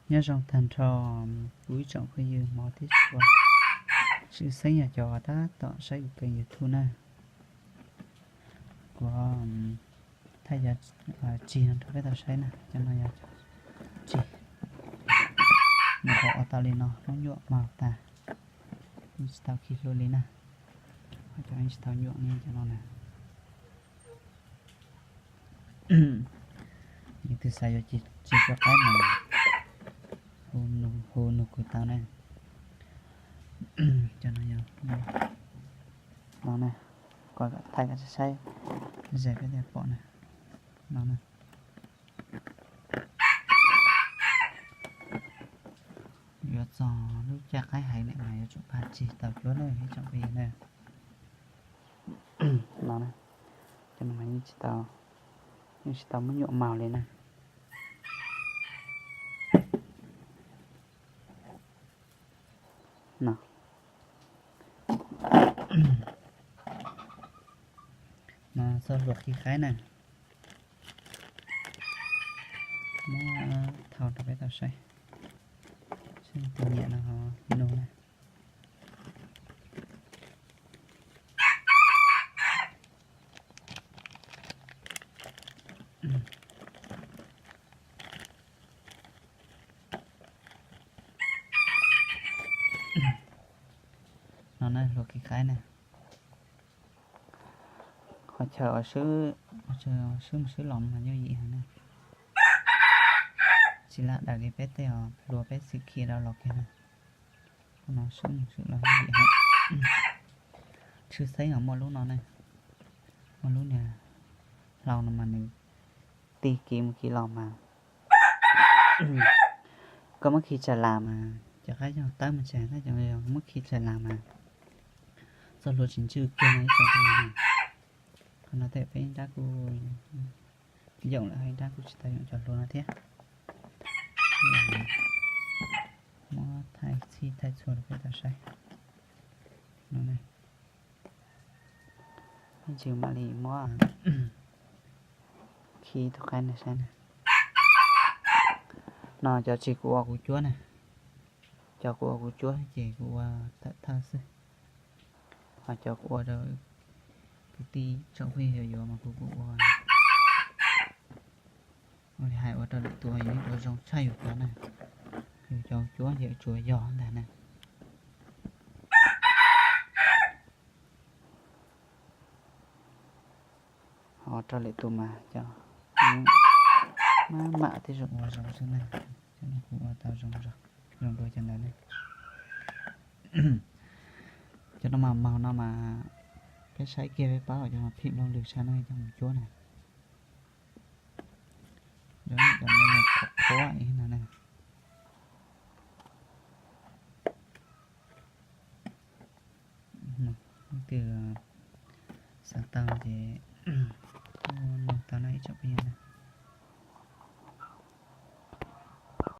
Nyob zoo tag nrho kuv ib tsoom phooj ywg hmov thiab tshua, tshwj xeeb yog cov uas tab tom saib kuv kênh YouTube na. Kuv thaij cov tsig no rau peb tau saib na, cov no yog tsig. Nws qhov ua tau li no, lub nyuam maug tag, yeej tsis tau khi hlua li na. Ho cov yeej tsis tau nyuam li cov no na. Leej twg xav yuav tsig cuab qaib mas hu nug kuv tau na. Cov no yog no na, kuv thaij koj saib, ze peb thiaj pom na. No na. Yuav txog lub caij qaib heev lawm mas yuav tsum pab tsig tau cuab na ib tsoom phooj ywg na. No, cov no mas yeej tsis tau muab nyuam maug li na. No, no txog hluas khi qaib na. Muab thau rau peb tau saib, saib tus nyiam no ho nug na. No na, hluas khi qaib na. Qhov chaw uas swb, swb mus swb los mas yooj yim heev na. Tsis lam daws li peb tej os, hluas peb txhim khi rau los kiag na. Qhov no swb mus swb los yooj yim heev. Tshwj xeeb os muaj lub no ne, muaj lub niag hlau no mas nws tig kiv mus kiv los mas koj muab khi tsa las mas cov qaib coj tawb mus tsev, tab cov muab khi tsa las mas txoj hlua tsis ntswj kiag no ib tsoom phooj ywg na. Qhov no tej peb nrab kuj yoom lawm, hais nrab kuj tsis tau yoom cov hlua no thiab. Muab thaij txhij thaij txhua rau peb tau saib no ne. Ib ntsis mam li muab khi tus qaib no saib na. No cov tsis kuv ua kuv cuab na. Cov kuv ua kuv cuab ces kuv ua thawj thawj xwb. Ho cov kuv ua rau kwv tij tsoom phooj ywg yuav yuav mas kuv kuj ua, ua li hais ua rau lwm tus yuav ua zoo tshaj yus cov na. Yus cov cuab ces tsuas yog ntag na. Ho rau lwm tus mas cov maj mam thiab zoo ua zoo xwb na. Cov no kuv ua tau zoo zoo dua cov ntawd ne. Cov no mas maug no mas peb saib kiag peb paub cov mas phim loj lwg tshaj no cov mus cuab na. Cov no qhuav qhuav no na. Leej twg xav tau ces nug tau na ib tsoom phooj ywg na.